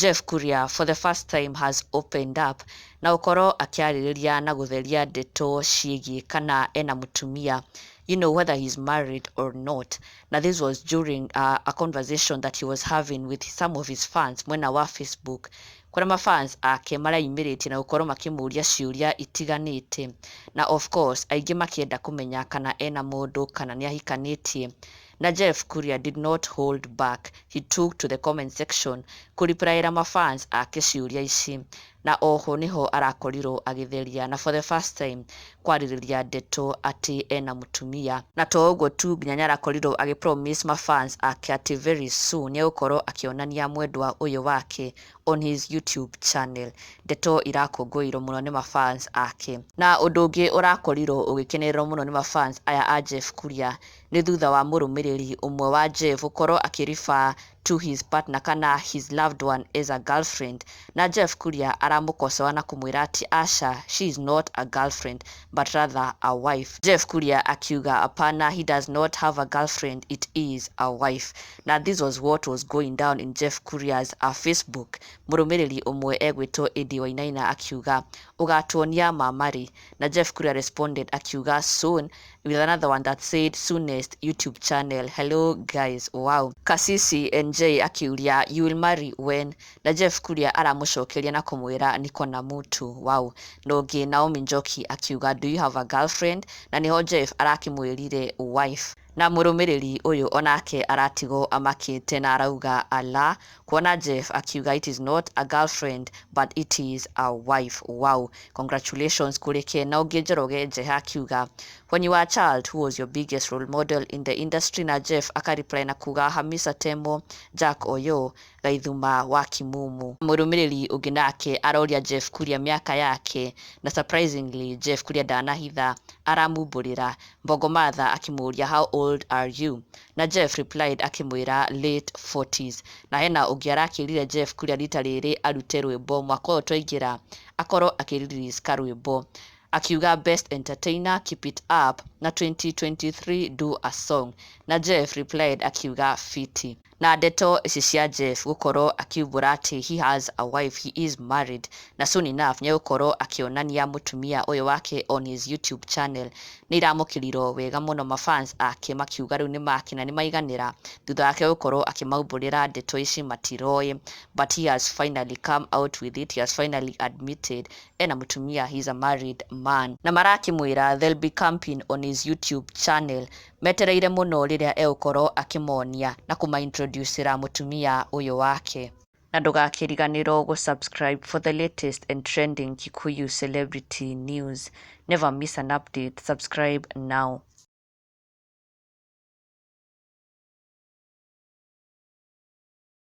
Jeff Kuria for the first time has opened up na gũkorwo akĩarĩrĩria na gũtheria ndeto ciĩgiĩ kana ena mũtumia, whether he's married or not. Na this was during a conversation that he was having with some of his fans mwena wa Facebook, kũrĩa mafans ake mareyumĩrĩtie na gũkorwo makĩmũria ciũria itiganĩte, na of course aingĩ makĩenda kũmenya kana ena mũndũ kana nĩ ahikanĩtie. Na Jeff Kuria did not hold back. He took to the comment section kũreplyĩra mafans ake ciũria ici, na oho nĩho arakorirwo agĩtheria na for the first time kwarĩrĩria ndeto atĩ ena mũtumia. Na to ũguo tu, nginya nĩarakorirwo agĩ promise mafans ake atĩ very soon nĩegũkorwo akĩonania mwendwa ũyũ wake on his YouTube channel. Ndeto irakũngũĩirwo mũno nĩ mafans ake. Na ũndũ ũngĩ ũrakorirwo ũgĩkenererwo mũno nĩ mafans aya a Jeff Kuria nĩ thutha wa mũrũmĩrĩri ũmwe wa Jeff gũkorwo akĩrefer to his partner kana his loved one as a girlfriend, na Jeff Kuria aramũkosoa na kũmwĩra atĩ aca, she is not a girlfriend but rather a wife. Jeff Kuria akiuga hapana, he does not have a girlfriend, it is a wife. Na this was what was going down in Jeff Kuria's Facebook. Mũrũmĩrĩri ũmwe egwĩtwo Eddie Wainaina akiuga, "Ũgatuonia mama rĩ?" Na Jeff Kuria responded akiuga, "Soon," with another one that said, "Soonest YouTube channel, hello guys, wow." Kasisi NJ akiuria, "You will marry when?" Na Jeff Kuria aramũcokeria na kũmwĩra, "Niko na mutu." Wow. Na ũngĩ Naomi Njoki akiuga, "Do you have a girlfriend?" Na nĩho Jeff arakĩmwĩrire, "Wife." Na mũrũmĩrĩri ũyũ onake aratigwo amakĩte na arauga ala kuona Jeff akiuga it is not a girlfriend but it is a wife. Wow, congratulations kũrĩ Ken. Na ũngĩ Njoroge Njeha akiuga, "When you were a child, who was your biggest role model in the industry?" Na Jeff akareply na kuga, "Hamisa Temo, Jack Oyo, Gaithuma wa Kimumu." Mũrũmĩrĩri ũngĩ nake aroria Jeff Kuria mĩaka yake, na surprisingly Jeff Kuria ndanahitha, aramumbũrĩra. Mbogo Martha akĩmũria, "How old are you?" Na Jeff replied akĩmwĩra, "Late 40s." Na hena ũngĩ arakĩrire Jeff Kuria rita rĩrĩ arute rwĩmbo mwaka ũyũ twaingĩra, akorwo akĩ-release karwĩmbo, akiuga, "Best entertainer, keep it up, na 2023 do a song." Na Jeff replied akiuga, "Fiti." Na ndeto ici cia Jeff gũkorwo akiumbũra atĩ he has a wife, he is married, na soon enough nĩegũkorwo akĩonania mũtumia ũyũ wake on his YouTube channel, nĩ iramũkĩrirwo wega mũno mafans ake, makiuga rĩu nĩmakena, nĩmaiganĩra thutha wake gũkorwo akĩmaumbũrĩra ndeto ici matiroĩ. But he has finally come out with it. He has finally admitted ena mũtumia, he is a married man, na marakĩmwĩra they'll be camping on his YouTube channel metereire mũno rĩrĩa egũkorwo akĩmonia na kũmaintroducĩra mũtumia ũyũ wake. Na ndũgakĩriganĩrwo gũ-subscribe for the latest and trending Kikuyu celebrity news. Never miss an update. Subscribe now.